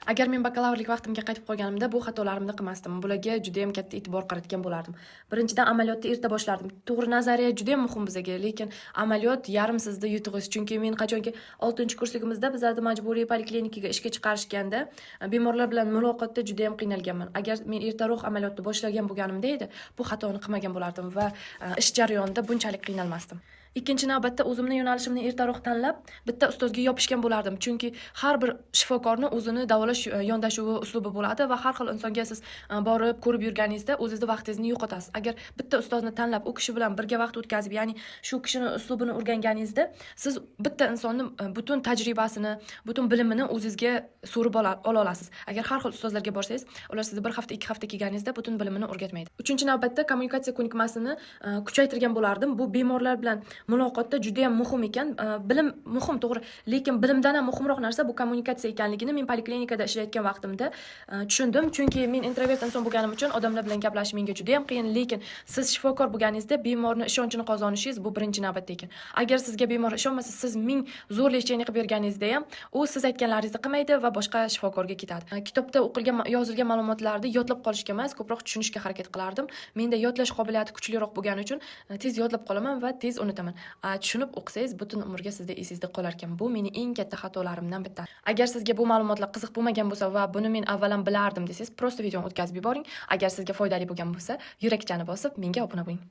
Agar men bakalavrlik vaqtimga qaytib qolganimda, bu xatolarimni qilmasdim. Bularga juda ham katta e'tibor qaratgan bo'lardim. Birinchidan, amaliyotni erta boshlardim. To'g'ri, nazariya juda ham muhim bizaga, lekin amaliyot yarim sizda yutug'ingiz. Chunki men qachonki 6-kursligimizda bizlarni majburiy poliklinikaga ishga chiqarishganda, bemorlar bilan muloqotda juda ham qiynalganman. Agar men ertaroq amaliyotni boshlagan bo'lganimda edi, bu xatoni qilmagan bo'lardim va ish jarayonida bunchalik qiynalmasdim. Ikkinchi navbatda, o'zimni yo'nalishimni ertaroq tanlab, bitta ustozga yopishgan bo'lardim. Chunki har bir shifokorni o'zini davolash yondashuvi, uslubi bo'ladi va har xil insonga siz borib ko'rib yurganingizda o'zingizni vaqtingizni yo'qotasiz. Agar bitta ustozni tanlab, u kishi bilan birga vaqt o'tkazib, ya'ni shu kishini uslubini o'rganganingizda, siz bitta insonni butun tajribasini, butun bilimini o'zingizga so'rib ola olasiz. Agar har xil ustozlarga borsangiz, ular sizni bir hafta, 2 hafta kelganingizda butun bilimini o'rgatmaydi. Uchinchi navbatda, kommunikatsiya ko'nikmasini kuchaytirgan bo'lardim. Bu bemorlar bilan muloqotda juda ham muhim ekan. Bilim muhim, to'g'ri, lekin bilimdan ham muhimroq narsa bu kommunikatsiya ekanligini men poliklinikada ishlayotgan vaqtimda tushundim. Chunki men introvert inson bo'lganim uchun odamlar bilan gaplashish menga juda ham qiyin, lekin siz shifokor bo'lganingizda bemorni ishonchini qozonishingiz bu birinchi navbatda ekan. Agar sizga bemor ishonmasa, siz ming zo'r лечение qilib berganingizda ham u siz aytganlaringizni qilmaydi va boshqa shifokorga ketadi. Kitobda o'qilgan, yozilgan ma'lumotlarni yodlab qolishga emas, ko'proq tushunishga harakat qilardim. Menda yodlash qobiliyati kuchliroq bo'lgani uchun tez yodlab qolaman va tez unutaman. Tushunib o'qisangiz, butun umrga sizda esingizda qolar ekan. Bu meni eng katta xatolarimdan bittasi. Agar sizga bu ma'lumotlar qiziq bo'lmagan bo'lsa va buni men avval ham bilardim desangiz, просто videoni o'tkazib yuboring. Agar sizga foydali bo'lgan bo'lsa, yurakchani bosib, menga obuna bo'ling.